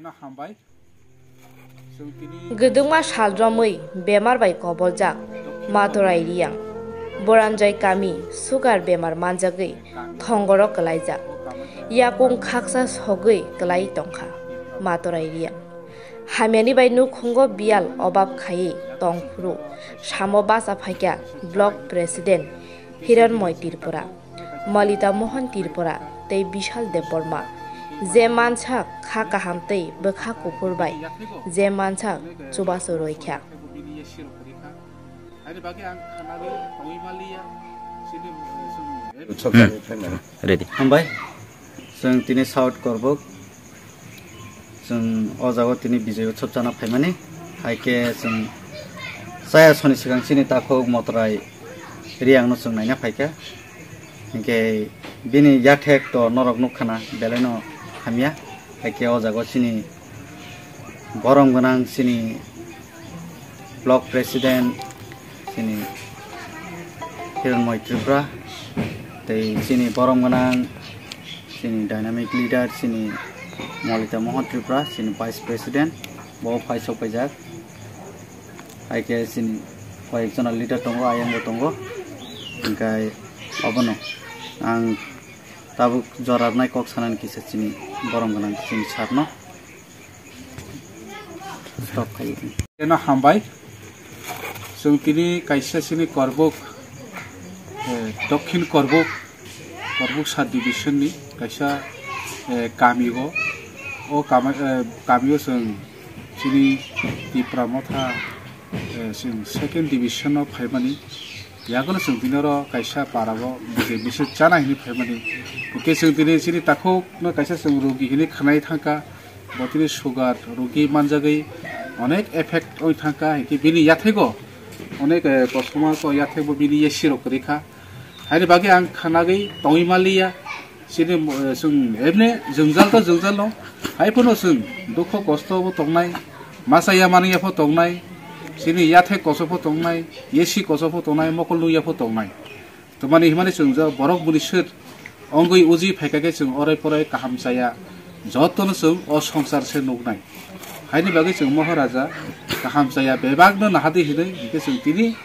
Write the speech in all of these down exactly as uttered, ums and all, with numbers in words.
Hambai. Gwdwngma sal romwi bemar bai koboljak Matorai Riyang. Boranjai kami sugar bemar manjagwi thongoro kwlaijak. Yakung khaksa sogwi kwlai tongkha Matorai Riyang. Hamyani bai nukhungo biyal obab khaiwi tongphuru samo bacha phaikha Block President Hiranmoy Tripura, Malita Mohan Tripura tei Bishal Debbarma. Je mansa kha kaham tei bwkha kuphur bai je mansa chubachu roikha. Ready. Hambai. Chwng tini South Korbuk. Chwng o jaga tini Bijay Utsav chana phaimani. Hai khe chwng chaya soni swkang chini takhuk Motrai Riyangno chwng naina phaikha. Hinkhe bini yathek to norok nukkhana belaino hamya. Hai khe o jaga chini borom gwnang chini Block President chini Hiranmoy Tripura, tei chini borom gwnang chini dynamic leader chini Malita Mohan Tripura, chini Vice President, bo phai sok paijak. Hai khe chini koyek jona leader tongo, ayang bo tongo. Hinkhe obono ang tabuk jora rwnai kok sanani kisa chini borom gwnang chini sir no. Stop khai. Eno hambai. Chwng tini kaisa chini Korbuk, eh, Dokhin Korbuk, Korbuk sub division ni kaisa, eh, kami o. O kama-, eh, kami o chwng chini Tipra Motha, eh, chwng second division o phaimani. Yagulo chwng tini oro kaisa para o bwtwi bwswk chana hinwi phaimani. Hwnkhe chwng tini chini takhuk no kaisa chwng rogi hinwi khwnai thangkha. Bo tini sugar rogi manjagwi onek effect oi thangkha, hinkhe bini yathego onek, eh, kosom o yathego bini A C rok kwrwi kha. Haini bagwi ang khanagwi tongwi manliya. Chini, eh, chwng emne jwngjal to jwngjal no. Hai phano chwng dukho kosto bo tongnai, masa ya mani ya pho tongnai, chini yathek koso pho tongnai, A C koso pho tongnai, mokol nung ya pho tongnai. Twmani himani chwng je borok buni sir ongwi uji phaikha khe chwng orai porai kaham chaya, jotono chwng o songsar se nuknai. Haini bagwi chwng Moharaja kaham chaya bebakno nahadi hinwi hinkhe chwng tini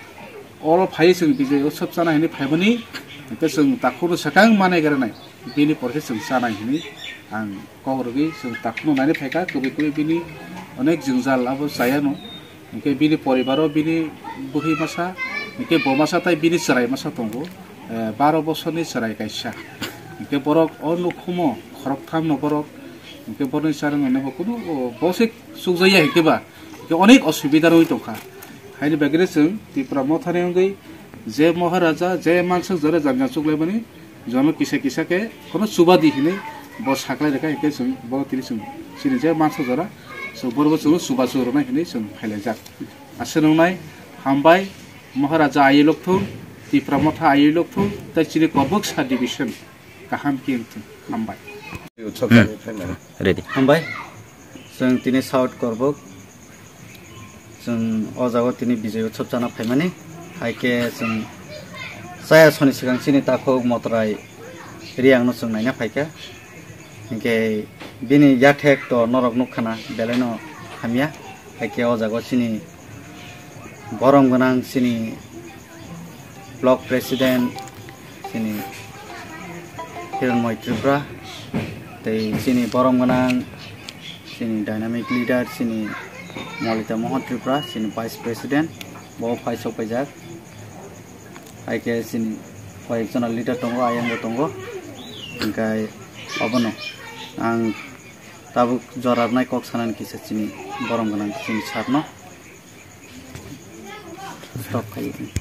oro phaiwi chwng Bijay Utsav chana hinwi phaimani, hinkhe chwng takhukrok swkang manai granai bini porkhe chwng chanai hinwi ang kok rwgwi chwng takhukno nainwi phaikha, kwbwi kwbwi bini onek jwngjal abo chayano. Hinkhe bini poribaro bini bwrwi masa, hinkhe bo masa tai bini chwrai masa tongo, eh, baro bosorni chwrai kaisa. Hinkhe borok o nukhumo khoroktham no borok, hinkhe borokni charwng rwnaino kuno, o, bosik chukjakya hinkhe ba, hinkhe onek osubida rwui tongkha. Haini bagwi chwng Tipra Mothani wngwi je Moharaja, je mansuk jora janja chuklaimani, jono kisa kisa khe kheno chubadi hinwi bo saklai rwkha, hinkhe chwng bo tini chwng chini je mansa jora chwng borokbo chwngno chubachu rwnai hinwi chwng phailaijak. Aswk nwngnai hambai, Maharaja aywi lokthung, Tipra Motha aywi lokthung, tei chini Korbuk sub division kaham khe wngthung. Hambai. Ready. Hambai. Chwng tini South Korbuk. Chwng o jaga tini Bijay Utsav chana phaimani. Hai khe chwng chaya soni swkang chini takhuk Motrai Riyangno chwng naina phaikha. Hinkhe bini yathek to norok nukkhana belaino hamya. Hai khe o jaga chini borom gwnang chini Block President chini Hiranmoy Tripura, tei chini borom gwnang chini dynamic leader chini Malita Mohan Tripura, chini Vice President, bo phai sok paijak. Hai khe chini koyek jona leader tongo, ayang bo tongo. Hinkhe obono ang tabuk jora rwnai kok sanani kisa chini borom gwnang chini sir no. Stop khai.